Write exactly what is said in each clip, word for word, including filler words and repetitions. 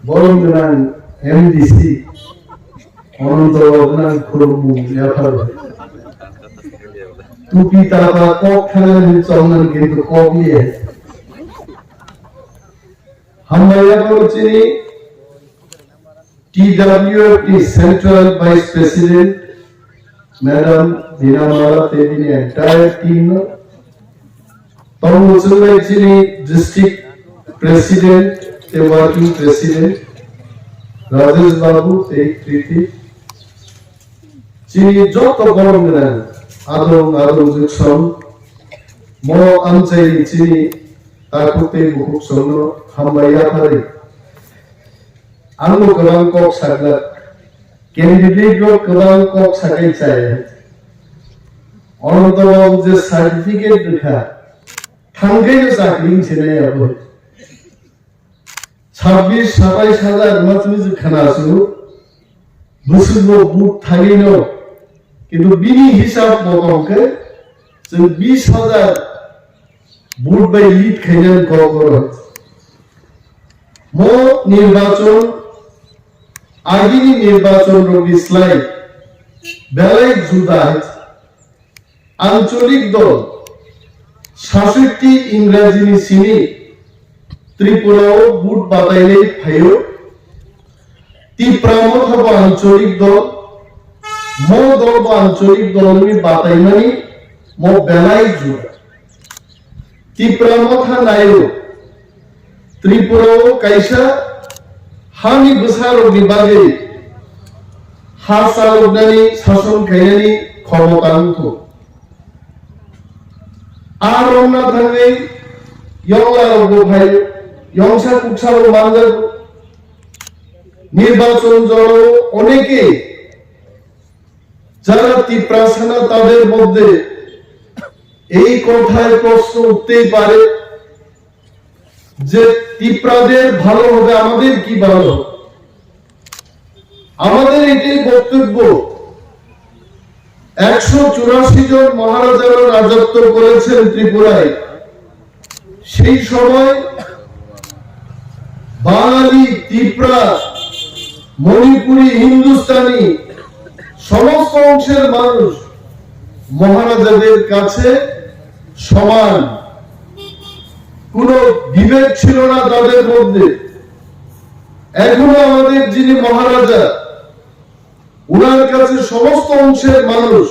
Borom gwnang M D C, Ononto gwnang khulumung yaphar. Tupi tapa kok thana hin chongnang kintu kok liya. Hambai yaphar chini T W F T Central Vice President, Madam Dina Mala tei bini entire team no. Tongmung chwngbai chini District President tei Working President, Rajesh Babu tei Kriti. Chini joto borom gwnang adong adong jwksong mo amchaini chini takhuk tei bukhuk songno hambai yaphari. Ang bo kwbang kok sakjak, candidate rok kwbang kok sakai chaya. Ononto Babu je certificate rwkha, thangkhe no chakri wngse nai abo. Chhabbish satais hajar ma chwng khana su, bwswk bo vote thangwi no, kintu bini hisab bo tong khe chwng bish hajar vote bai lead khainani kok oro. Mo nirbachon, agini nirbachon rokni slai belai juda. Ancholik dol, saswkti Ingrajini simi Tripura o vote batainai phaio. Tipra Motha bo ancholik dol, mo dol bo ancholik dol ni bataimani mo belai juda. Tipra Motha naio, Tripura o kaisa hani bwsarokni bagwi ha chaloknani, sason khainani khomota wngkho. A rwngna thangwi yonglarokbo phai, yongsa kuksabo manjago. নির্বাচন জড়ো অনেকে যারা তিপ্রাসা না তাদের মধ্যে এই কথায় প্রশ্ন উঠতেই পারে যে তিপ্রাদের ভালো হবে, আমাদের কি ভালো হবে? আমাদের এটাই বক্তব্য, একশো চুরাশি জন মহারাজারা রাজত্ব করেছেন ত্রিপুরায়। সেই সময় বাঙালি, তিপ্রা, মণিপুরি, হিন্দুস্তানি সমস্ত অংশের মানুষ মহারাজাদের কাছে সমান। কোনো বিভেদ ছিল না তাদের মধ্যে। এখনো আমাদের যিনি মহারাজা, ওনার কাছে সমস্ত অংশের মানুষ,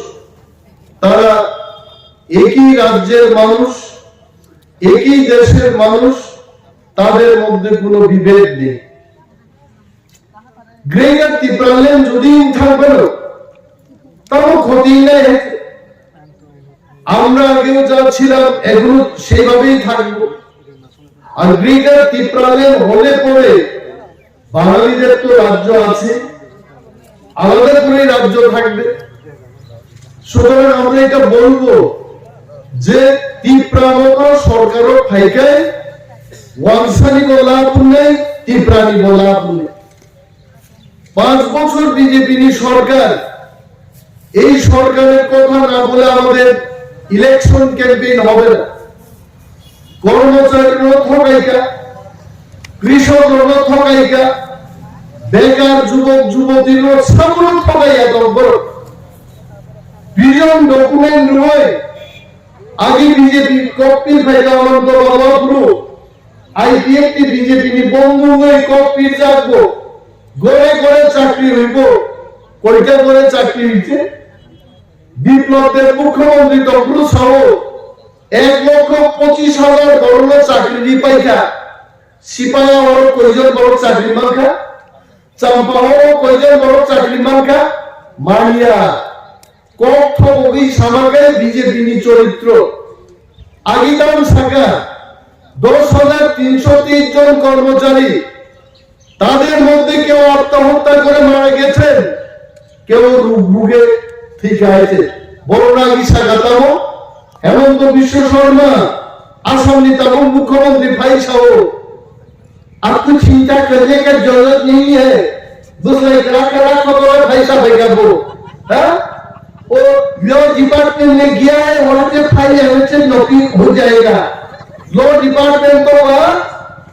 তারা একই রাজ্যের মানুষ, একই দেশের মানুষ, তাদের মধ্যে কোনো বিভেদ নেই। গ্রেটার টিপ্রাল্যান্ড যদি থাকবে না, তারও ক্ষতি নেই। আমরা আগেও যা ছিলাম, এখনো সেইভাবেই থাকবো। আর গ্রেটার টিপ্রাল্যান্ড হলে পরে বাঙালিদের তো রাজ্য আছে, আলাদা করে রাজ্য থাকবে। সুতরাং আমরা এটা বলবো যে তিপ্রা মতো সরকারও ফাইকায়, ওয়াংসানি বলা আপনি, তিপ্রানি বলা আপনি। পাঁচ বছর বিজেপি নি সরকার, এই সরকারের কথা না বলে আমাদের ইলেকশন ক্যাম্পেইন হবে না। কর্মচারীরও ঠকাইকা, কৃষকরও ঠকাইকা, বেকার যুবক যুবতীরও সামনে ঠকাইয়া দম্বর। বিলিয়ন ডকুমেন্ট রয়ে আগে বিজেপি কপি ফাইলা অনন্ত বাবা পুরো আইপিএফ টি বিজেপি নি বন্ধু হয়ে কপি রাখবো। ঘরে ঘরে চাকরি হইব। কয়টা ঘরে চাকরি হইছে? বিপ্লব দেব মুখ্যমন্ত্রী তখন সহ এক লক্ষ পঁচিশ হাজার বড় চাকরি পাইখা। সিপাহী হওয়ার কয়জন বড় চাকরি মানখা? চাম্পা হওয়ার কয়জন বড় চাকরি মানখা? মানিয়া। কত বগি সামাকে বিজেপি নি চরিত্র। আগে দাম থাকা দশ হাজার তিনশো তেইশ জন কর্মচারী, তাদের মধ্যে কেউ আত্মহত্যা করে মারা গেছেন, কেউ রোগ ভুগে ঠিক আছে। বড় নাগি সাগাতামো হেমন্ত বিশ্ব শর্মা, আসাম নিতামো মুখ্যমন্ত্রী ফাইসাও, आपको चिंता करने का जरूरत नहीं है। दूसरे लाख लाख करोड़ पैसा देगा वो। हाँ? वो लॉ डिपार्टमेंट में गया है, वहां से फाइल यहाँ से नौकरी हो जाएगा। लॉ डिपार्टमेंट तो वहाँ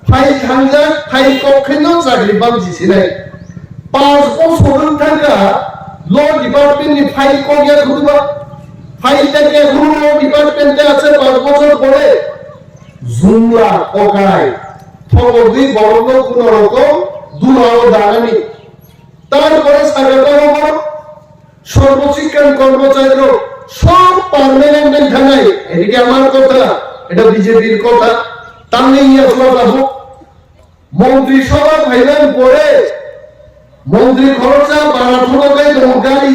file Thangjak phai kok khaino chakri bangchi sinai. Panch bosor wng thangkha law department ni file kok ya khuduma. File ta khe law department ta ache panch bosor pore. Jumla kokai. Thogogwi borokno kuno rokom dulao danani. Tarpore sakha tabuk সর্বশিক্ষণ কর্মচারীরও সব পার্মানেন্ট থানায়, এদিকে আমার কথা, এটা বিজেপির কথা, তাহলে ইয়ে আপনার যাবো। মন্ত্রিসভা ফাইনাল পরে মন্ত্রী খরচা বাড়া থাকায় তোমার গাড়ি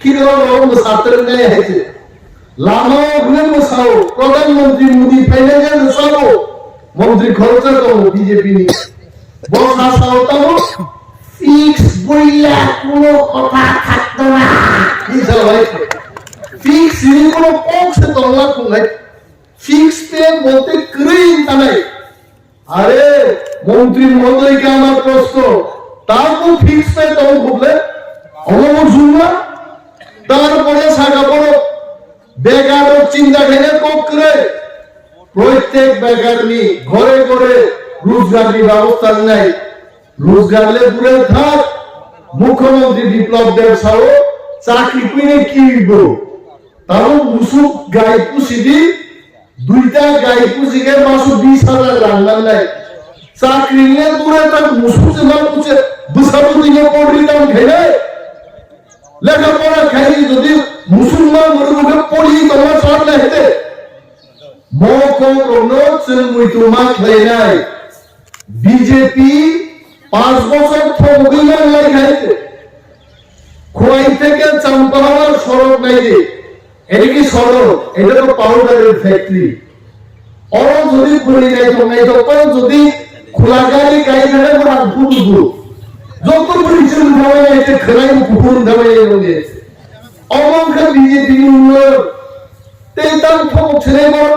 কিলো রকম সাতের নেই হয়েছে। লামাও ঘুরে বসাও, প্রধানমন্ত্রী মোদি ফাইনাল যাবো, মন্ত্রী খরচা কম বিজেপি নিয়ে। বসা সাও তাও ফিক্স বইলা কোনো কথা থাকতো না। কি জানো ভাই? ফিক্স নি কোনো পক্সে তল্লা কোনাই। ফিক্স পে বলতে ক্রিম থানাই। আরে, মন্ত্রী মহোদয়কে আমার প্রশ্ন, তার তো ফিক্স পে তখন ঘটলে অমর শুনলা। তারপরে সাগা বড় বেকার চিন্তা খেলে কোক করে প্রত্যেক বেকার নি ঘরে ঘরে রোজগার নি ব্যবস্থা নাই। রোজগার লে দূরে থাক, মুখ্যমন্ত্রী বিপ্লব দেব সাহু চাকরি পেয়ে কি হইব? তাও মুসুক গাই পুষি দি দুইটা গাই পুষি গে মাসো বিশ হাজার রান নাই। চাকরি লে দূরে থাক, মুসুক যে না পুষে, বুসাবু দিনে পড়ি দাম খেলে। লেখাপড়া খাই যদি মুসলমান মরে মুখে পড়ি তোমার সামনে হেতে। মকরনো চুমুই তোমা খেলে নাই। বিজেপি পাঁচ বছর থমকে নাই খাইতে। খোয়াই থেকে চাম্পাহাওয়ার সড়ক নাই রে। এটা কি সড়ক? এটা তো পাউডারের ফ্যাক্টরি। ওরা যদি ঘুরে নাই তো নাই তো ওরা যদি খোলা গাড়ি গাড়ি ধরে ওরা ঘুরু ঘুরু। যত পরিচয় উঠাবে না, এটা খেলাই কুকুর উঠাবে এই রঙে। অমনকে বিজেপি উন্নয়ন। তেইতাম থমক ছেলে বড়।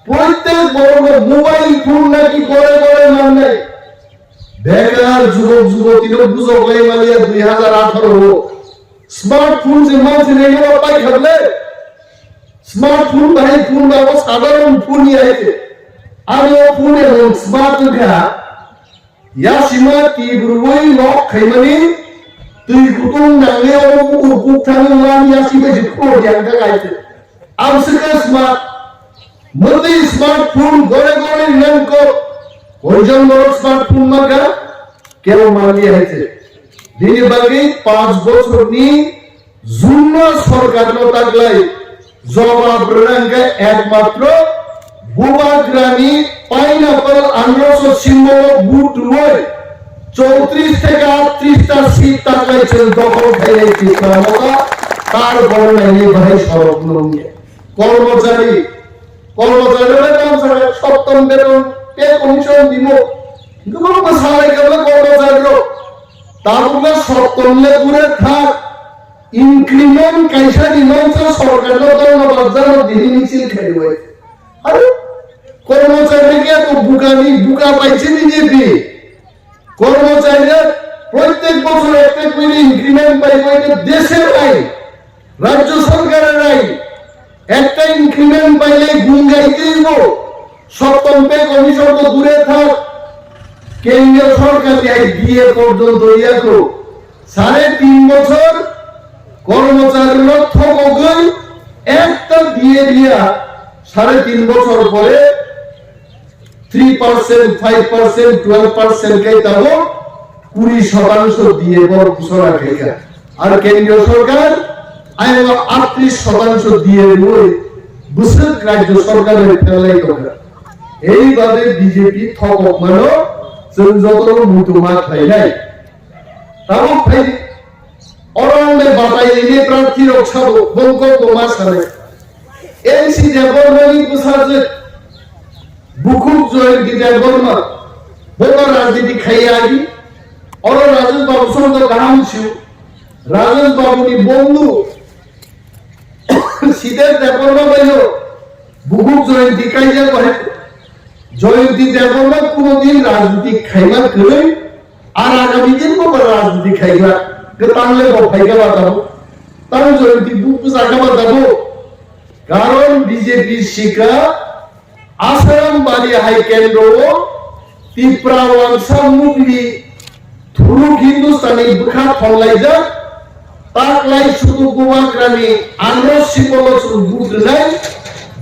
প্রত্যেক বড় মোবাইল ফোন নাকি ঘরে ঘরে মারলে বেকার যুবক যুবতীরা বুঝো ভাই মালিয়া দুই হাজার আঠারো স্মার্টফোন যে মাঝে নেই পাই খাবলে স্মার্টফোন ভাই ফোন বাবু সাধারণ ফোনই আইছে। আমি ও ফোনে স্মার্ট দেখা Yasima tibrui nok khaimani twi kutung nangle obo bukur kuk thangwi wani yasi bai se khoro yang kha kaise. Ang se ka smart. Mwtwi smartphone gore gore nang ko. Koijon borok smartphone maka? Kebo manliya hai se. Bini bagwi panch bochorni Jumma sorkarno taklai jobab rwna hwnkhe ekmatro Bubagrani pineapple androso symbol-o vote rwui chowtris theke aatris ta seat taklai chwng dokhol khainai Tipra Motha, tarpor nainai bahai sorokno wngya. Kormochari, kormochari rok tamo sakha soptom beton, pay commission dimo. Hintu bono bwsalai khe kormochari rok. Tabukno soptom le gure thak. Increment kaisa ni nongsa sorkar no dol no bajano dini misil khairoi. Aro kormochari khe to bukani buka paise B J P. Kormochari protek bochor ekta kore increment pai pai desher ain, rajyo sorkarer ain. Ekta increment paile gungai twibo, soptom pay commission to dure thak, kendriyo sorkar ni ai D A porjonto iyako, sare tin bochor kormochari rok thokogwi ekta D A diya, sare tin bochor pore three percent, five percent, twelve percent khe tabuk kuri shotangsho diye borok ghosona khaikha. Ar kendriyo sorkar ayang aatris shotangsho diye rwui bwswk rajyo sorkar bai phelai tongkha. Ei babe B J P thokokmano chwng jotono muitu ma khlainai. Tabuk phai oro ang bai batai rwini prarthi rok sabo bongkok bo ma sanai. N C Debbarma ni bwsajwk Bukhuk Jayanti Debbarma, bono rajniti khaiya agi. Oro Rajesh Babu songkha kaham sio. Rajesh Babu ni bondhu Sitesh Debbarma bai o Bukhuk Jayanti kaijak bai. Jayanti Debbarma kuno din rajniti khaima kwrwi, ar agami din bo rajniti khaiya kwtang le bo phaikha ba tabuk. Tamo Jayanti buk bwsakha ba tabuk. Karon B J P sikha Asaram bari hai kendro o Tipra wangsa mukni thuruk Hindustani bwkha thonglaijak, taklai sudu Bubagrani andro sibolo chwng vote rwnai,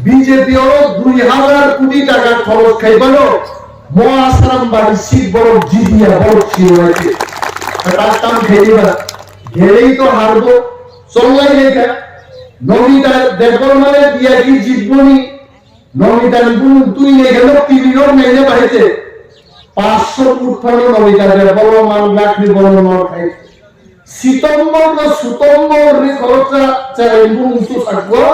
B J P oro dui hazar koti taka khoros khaibano, mo Asaram bari seat borok jidiya borok sirwai khe. Kwtal tam khaidi ba, gelei to harbo, chonglai lekha, Nomita Debbarma le diya ki jitboni, Nomita ni bumung twi lekha no T V rok naina bahai se. Paanch sho vote phano Nomita Debbarma man lakh ni bono nor khai. Sitombor no Sutombor ni khoroksa cherai bumung tu sakwa,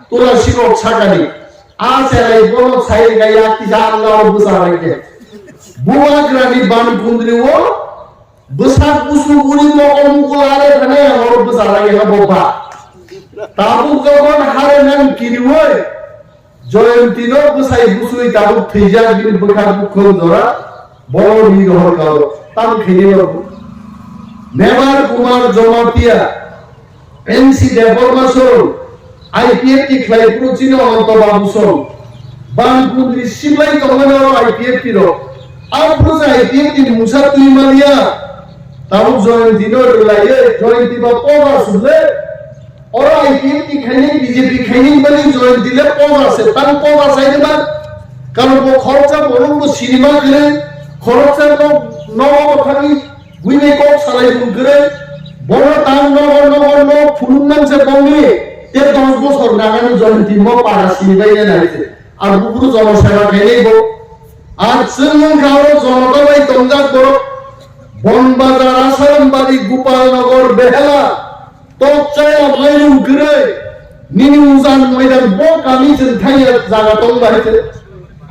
tula sirok sakani. A cherai bono sai ga ya kisa Allah o bwsa rai khe. Bubagrani ban kundri o bwsak busu buri mokol mukol are thane ang oro bwsa rai ha bo ba. Tabuk jokhon hare nang kiriwi Joyantino bwsai bwswi tabuk thwijak bini bwkha bukhung jora, borok ni rohor kao, tam khaini rok. Mebar Kumar Jamatia, N C Debbarma song, I P F T khlai phuru chini Ananto Babu song, Bangkundri siblai tongmani oro I P F T rok, aphuru se I P F T mungsa twi maliya, tabuk Joyantino rwlaiwi, Joyanti ba poba sumle, Oro I P F T khaini, B J P khaini bani Joyanti le poja se, tang poja sai de ba. Karon bo khoroksa borok bo sinima kwrwi, khoroksa no, no bo thangwi, buini kok salai hwn kwrwi. Bono tang no, no, no, no, phunuk man se bongni, te dos bosor nagani Joyanti mo para sinibai ne nai se. Ar bukuru jono seba khaini bo. Ar chwng wngkha oro jonota bai tongjak borok. Bonbazar, Asarambari, Gopalnagar, Behela. Tok chaya mairung kwrwi, nini ujan moidan bo kami chwng thangya jaga tong bai se.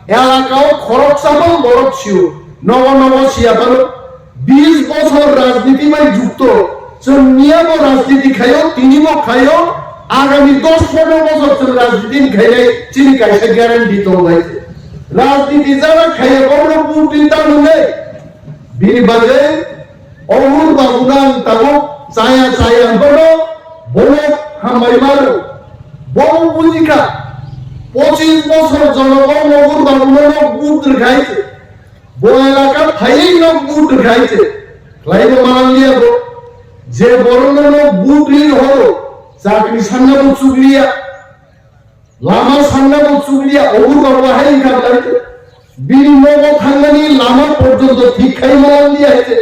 Elaka o khoroksa bo borok sio, nogo nogo siya phano bis bosor rajniti bai jukto, chwng miya bo rajniti khaio, tini bo khaio, agami dos pondro bosor chwng rajniti khainai chini kaisa guarantee tong bai se. Rajniti jara khaiya bono buti ta nungnai, bini bagwi Obur Babu nang tabuk chaya chaya bono bono hambai maro. Bono bujikha, pochis bosor jonogo Obur Babu no vote rwkhai se. Bo elaka phaiwi no vote rwkhai se. Khlai bo manang liya bo. Je borok no no vote ri horo, chakri sanna bo chukliya. Lama sanna bo chukliya, Obur Babu hai wngkha bwlai. Bini nogo thangnani lama porjonto thik khai ma langliya hai se.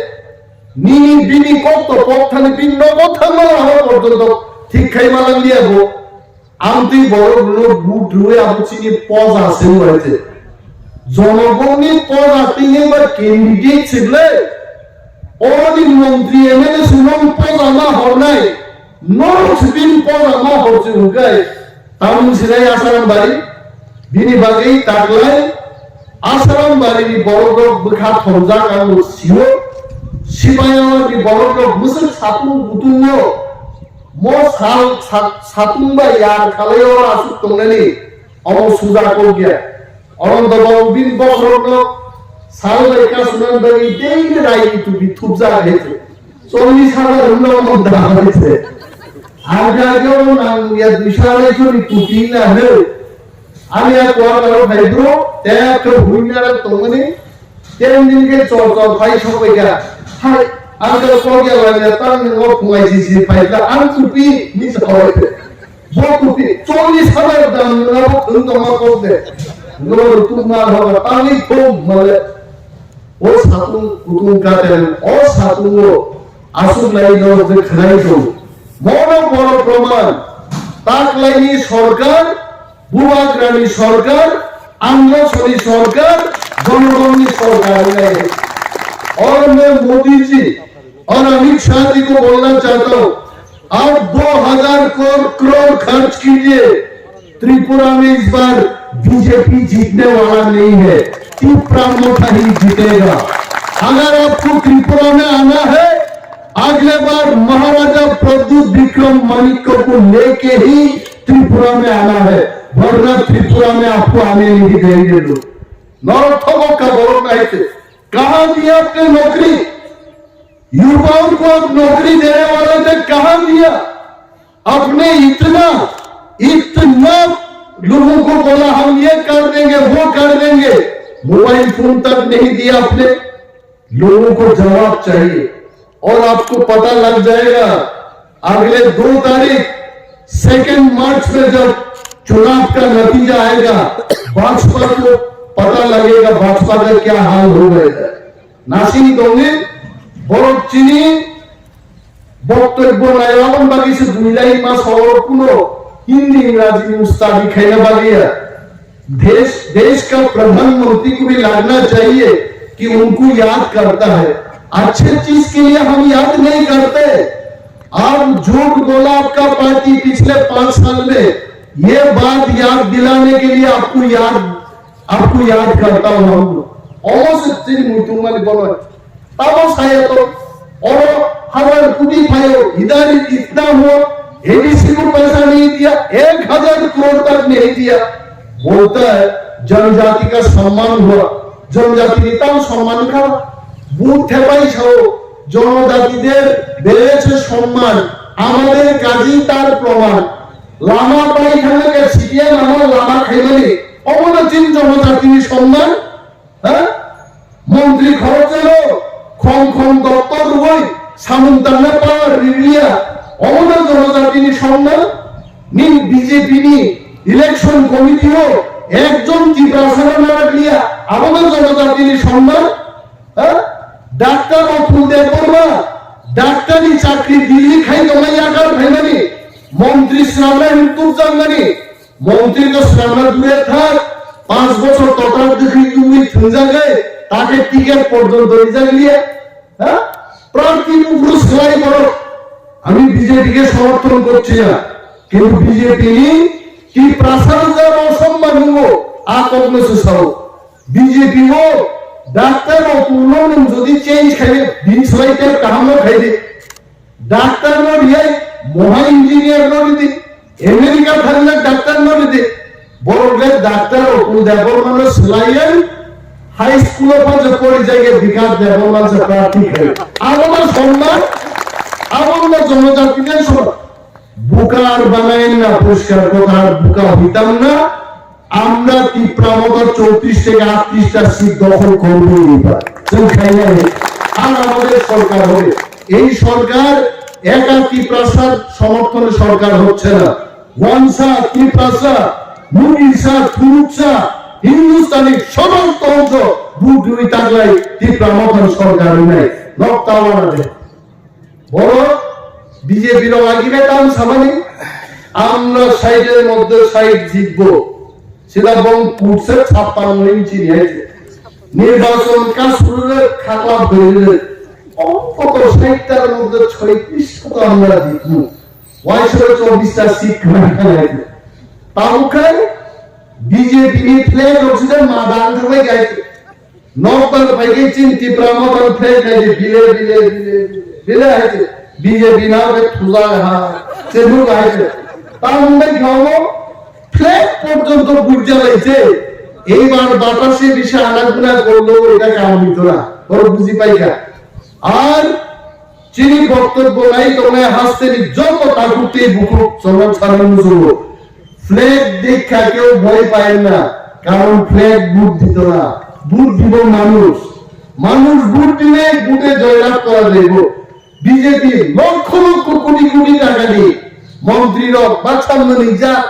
Nini bini kokto kok thani bini nogo thangma lama porjonto thik khai ma langliya bo. Amtwi borok rwno vote rwwi abo chini poja se wng hai se. Jonogongni poja tini ba candidate se bwlai. Oro ni montri M L A se nong poja ma hornai. Norok se bini poja ma horse hwnkhe, tamung sinai Asaram bari, bini bagwi taklai Asaram bari ni borok rok bwkha thongjak ang sio, Sipaiyawar ni borok rok bwswk satung kutung o, mo sal sa-, satung bai yar khalai oro aswk tongnani, omo suja kok ya. Ananto Babu bini bokhorokno sal bai kasunani bagwi daily raini tupi thupjak hai se. Chollish hajar hwnwi omo dam hai se. Age age omo nang ya duiso arai soni tupi wngna hwnwi. Ani a kuar karo phai bro, te khe huina tongmani, ten din khe chol chol phai sokbai kha. Hai, ang khe kok ya lai ya tang nungo phungai si si phai kha, ang tupi ni sa. Bo tupi chollish hajar dam nabo thwng tongma kok de. Noro tukma hoba tangwi thum male. O satung kutung katen, o satungo aswk lai norok je khwnai tong. Bono bono proman. Taklaini sorkar, Bubagrani sorkar, Andhra Soni sorkar, Jonogonni sorkar wngwi. और मैं मोदी जी और अमित शाह जी को बोलना चाहता हूँ, आप दो हज़ार करोड़, करोड़ खर्च कीजिए, त्रिपुरा में इस बार बीजेपी जीतने वाला नहीं है, तिप्रा मोथा ही जीतेगा। अगर आपको त्रिपुरा में आना है, अगले बार महाराजा प्रद्युत विक्रम माणिक्य को लेके ही त्रिपुरा में आना है, वरना त्रिपुरा में आपको आने नहीं देंगे लोग। नरक थोबो का बोलना है। कहाँ दिया आपने नौकरी? युवाओं को आप नौकरी देने वाले थे, कहाँ दिया? आपने इतना, इतना लोगों को बोला, हम ये कर देंगे, वो कर देंगे। मोबाइल फोन तक नहीं दिया आपने। लोगों को जवाब चाहिए और आपको पता लग जाएगा अगले दो तारीख, सेकेंड मार्च में जब चुनाव का नतीजा आएगा, भाजपा को पता लगेगा भाजपा का क्या हाल हो गया है। Nasing dongni borok chini boktobyo nai, aboni bagwi se dui lai ma soro kuno Hindi Ingraji ni ustadi khaina bagwi ya. देश, देश का प्रधानमंत्री को भी लगना चाहिए कि उनको याद करता है। अच्छे चीज के लिए हम याद नहीं करते। आप झूठ बोला आपका पार्टी पिछले पांच साल में, ये बात याद दिलाने के लिए आपको याद, आपको याद करता हूँ हम। Omo se chini muitung mani bono. Tamo saya to, oro hazar koti phaio, idhar itna hua, A D C ko paisa nahi diya, ek hazar crore tak nahi diya. Bolta hai, janjati ka samman hua, janjati ni tam samman kha. Bhut thepai sao, জনজাতিদের বেড়েছে সম্মান, আমাদের কাজই তার প্রমাণ। Lama pai thangna ke C P M amar lama khaimani, omono chini jonojatini somman, ha? Montri khorokjano khom khom doptor rwui samung tangna power riliya, omono jonojatini somman. Nini B J P ni election committee o ekjon Tiprasano narakliya, abono jonojatini somman. Ha? Doctor Atul Debbarma, doctor ni chakri Delhi khai tongnai yakar phaimani, montri swnamna hinwi tubjakmani, montri to swnamna dure thak, panch bochor total dwkhwi wngwi thwngjakgwi, take ticket porjonto rijak liya. Ha? Prarthi buphuru swlai borok, ami B J P ke somorthon korchi na, kintu B J P ni Tiprasa rwjak bo somman wngo, a kokno se sao. B J P o doctor o kuno nwng jodi change khai, bini swlai tei kaham no khai di. Doctor no riyai, moha engineer no ridi, America thangna doctor no ridi. Borok le doctor o kun Debbarma no swlaiyan, high school o phaje pori jage Bikash Debbarma se prarthi khai. Abo ma somman, abo ma jonojati ni somman. Buka ar banayen na, poriskar kotha ar buka hoitam na. Amra Tipra Motha chowtrish theke attrish ta seat dokhol korbo ebar. Chwng khainai. Ar amader sorkar hobe. Ei sorkar eka Tiprasar somorthone sorkar hocche na. Wansa, Tiprasa, Mugisa, Thuruksa, Hindustani somosto ongso bhut diwi taklai Tipra Mothani sorkar wngnai. Nokta wana de. Borok B J P rok agi bai tam samani, আমরা ষাটের মধ্যে ষাট জিতবো, সেটা বং কুটসে ছাপ্পান্ন ইঞ্চি নিয়েছে। নির্বাচন কাজ শুরু হলে খাকলা ধরে, অন্তত ষাটটার মধ্যে ছয়ত্রিশটা তো আমরা জিতবো। ওয়াইসে চব্বিশটা সিট করে ফেলাইছে। তাবুকায় বিজেপি নিয়ে ফ্ল্যাগ উঠছে, মাদান ধরে গেছে। Nokbar phaikhe chini Tipra Mothani flag naidi bile, bile, bile, bile, bile haise. B J P na khe thuja ha, se nuk haise. Tamni khe omo flag porjonto bujja laise. Eibar batase bisi anaguna korlo, eta kam hoito na. Oro buji paikha. Ar chini boktobyo nai tongnai hasteni joto takhuk tei bukhuk chongjak sanani muchungo. Flag dekha keu bhoi payen na, karon flag bhut dito na, bhut dibo manush. Manush bhut dile bhute joylav kora jaibo. B J P lokkho lokkho koti koti taka ni montri rok baksa mwnwijak,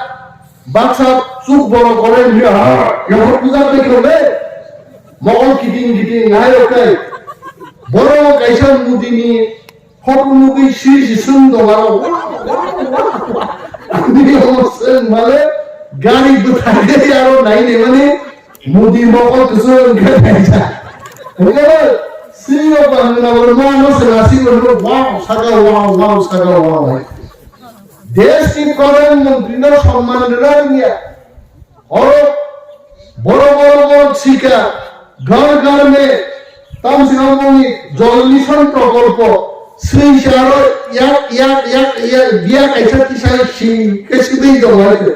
baksa chuk borok hore, ha, yahor puja bekhe le, mokol kiting kiting nai rok kai. Borok kaisa Modi ni photo nugwi siri si sung tong aro. Ani omo sung male gari bwthai de aro nai ne mani Modi mokol kusu wngkha kaisa. Wngkha sing o pang na bo ma no se la sing o wow saka wow wow saka wow. Desh ni Pradhan Mantri no somman rwna rwngya. Oro boro boro boro sika, gar gar me, tamsina moni jol mission prokolpo, swi saro yak yak yak yak biya kaisa tisa sing ke sidai jong hai.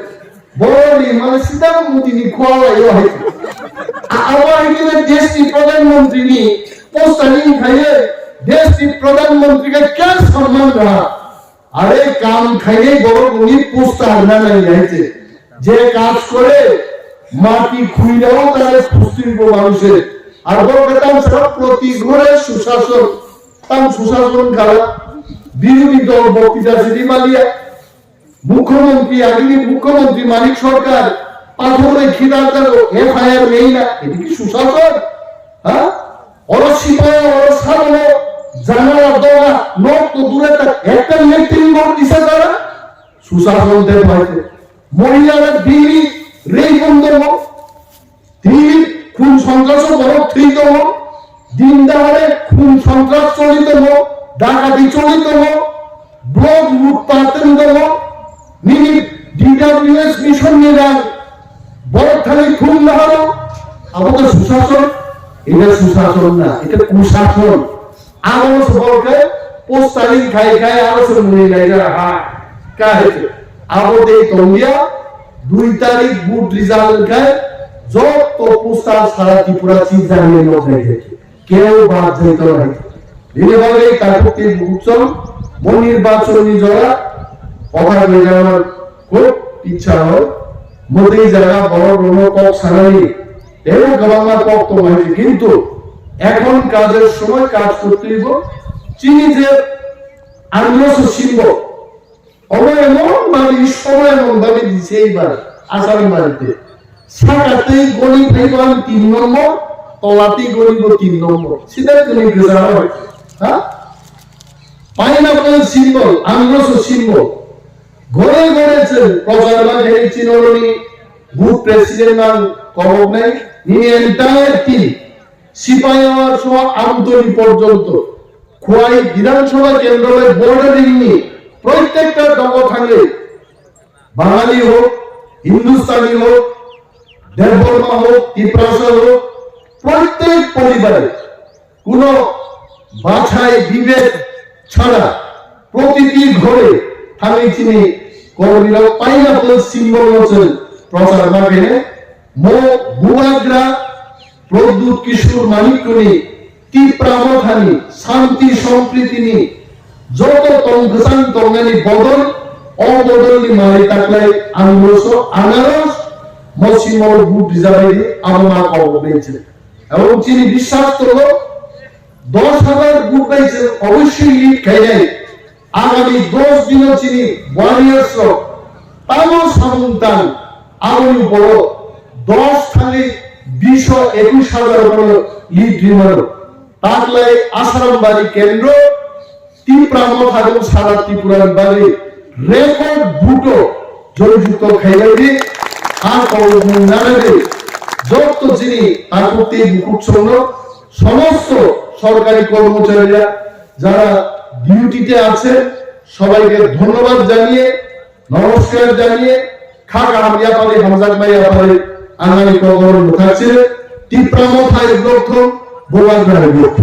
Boro ni mane sida Modi ni khwa wa yo hai. Awa hai ke desh ni Pradhan Mantri ni post ani khai, desh ni Pradhan Mantri ka kya samman raha? আরে কাম খাইলেই বড় উনি পোস্ট আর না নাই হয়েছে। যে কাজ করে মাটি খুইলেও তারে খুঁজতে হইব মানুষের। আর বলকে তাম ছাড়া প্রতি ঘরে সুশাসন, তাম সুশাসন কারা বিরোধী দল বক্তৃতা সিটি মালিয়া মুখ্যমন্ত্রী, আগে মুখ্যমন্ত্রী মানিক সরকার পাথরে খিদার দাঁড়ো এফআইআর নেই না, এটা কি সুশাসন? হ্যাঁ, ওরা সিপাহী, ওরা সামনে জানালা দোয়া, নখ তো দূরে থাক, একটা লেট্রিন বোর্ড দিছে তারা, সুশাসন দেব হয়েছে। মহিলারা বিড়ি রেই বন্ধ, তিনি খুন সন্ত্রাস বড় থ্রি তম, দিন দাহারে খুন সন্ত্রাস চলিতম, ডাকাতি চলিতম, ব্লক লুটপাতম, মিনি ডিডাব্লিউএস মিশন নিলাম, বড় থালি খুন দাহারো, আবো তো সুশাসন, এটা সুশাসন না, এটা কুশাসন। Aro se borok khe posting khai khai aro se muni lai jora ha. Kahai se. Abo tei tongya dui tarik vote result khai jotto poster sara Tripura si jani nok nai jai. Keu bad jai to nai. Bini bagwi takhuk tei bukuchon bo nirbachon ni jora kothar ni jora khub ichha hoi. Motwi jaga borok rono kok sanani Teibo kwbangma kok tongo hai se, kintu ekhon kajer somoi kaj korte hoibo. Chini je androso simbo, obo emon bhabe, Ishwor emon bhabe dise eibar Asarambari te. Saka tei goni phaibo ang tin nombor, tola tei goni bo tin nombor. Sida tini gwja oi, ha? Pineapple symbol, androso symbol. Gore gore chwng prochar ma khe chini oroni booth president mang koboknai nini entire team. Sipaiyawar so Amtoni porjonto Khwai Bidhan Sabha kendro bai bordering ni prottekta dogo thangwi Bangali hok, Hindustani hok, Debbarma hok, Tiprasa hok, prottek poribare কোনো বাছাই বিবেক ছাড়া প্রতিটি ঘরে থামি চিনি কর্মীরা pineapple symbol হচ্ছেন প্রচার মাধ্যমে মো বুবাগ্রা প্রদ্যুৎ কিশোর মানিক্যনি টিপ্রা মথানি শান্তি সম্প্রীতিনি যত তংকচাং তংনানি বদল অবদলনি মারি তাকলাই আংগ্রস আনারস মসিমল বুট রিজার্ভ আবমা কব বেঞ্চে এবং চিনি বিশ্বাস করলো দশ হাজার ভোট পাইছে, অবশ্যই লিড খাইলাই। আগামী দশ দিনও চিনি ওয়ারিয়ার্স তামো সামুংতান আগামী বড় দশ থাকি বিশ একুশ হাজার বড় লিড রিমারো তাকলাই আসারামবাড়ি কেন্দ্র ত্রিপুরা মথা এবং সারা ত্রিপুরার বাড়ি রেকর্ড ভোটও জয়যুক্ত খাইলাইনি। আর কবর নাগাদে যত যিনি তাকুতি বুকুট সঙ্গ সমস্ত সরকারি কর্মচারীরা যারা ডিউটিতে আছেন সবাইকে ধন্যবাদ জানিয়ে নমস্কার জানিয়ে খাকা হাম ইয়াপারে হামজাক মাই ইয়াপারে আনানি কবর মুখাচ্ছে ত্রিপুরা মথা এক লক্ষ বোবাগ্রা এক লক্ষ